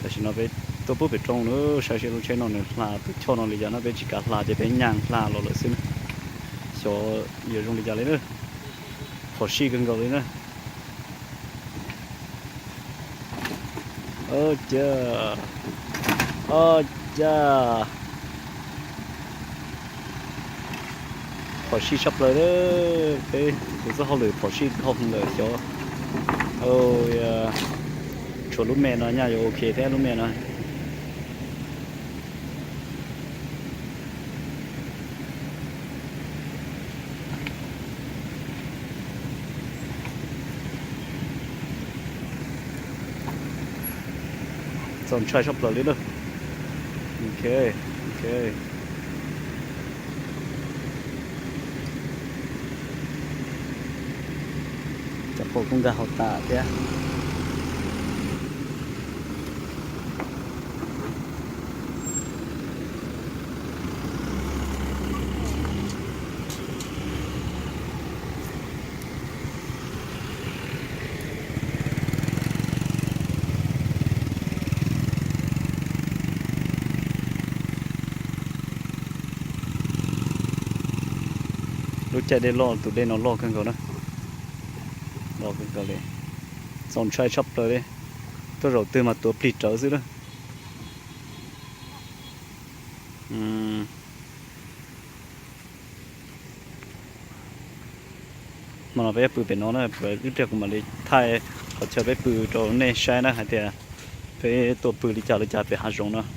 Tam sim no peb tuaj pub pem roob na, saib seb lub tsheb no nws hla tus choj no li cas na, peb tsis kav hla ces peb nyaj hla los lawm xwb na. Xyov yuav zoo li cas li na. Phom sij kawg nkaus li na. Ua cas, ua cas, phom sij tshaj plaws li. Peb kuv txoj hauj lwm phom sij dhau lawm xyov. Tshuav lub me no nyaj yuav ok thiab lub me no. Txaus ntshai tshaj plaws li na. Ok, ok. Cov phom kuj nkag hauv tas thiab. Lub caij dej loj tus dej no loj kawg nkaus na. Loj kawg nkaus li. Txaus ntshai tshaj plaws li. Tuaj zaum twg mas tuav plig rawv xwb na. Hmo no peb pw pem no na, lub pliag kuv mam li thaij qhov chaw peb pw rau nej saib na hais tias peb tuaj pw li cas li cas pem hav zoov no.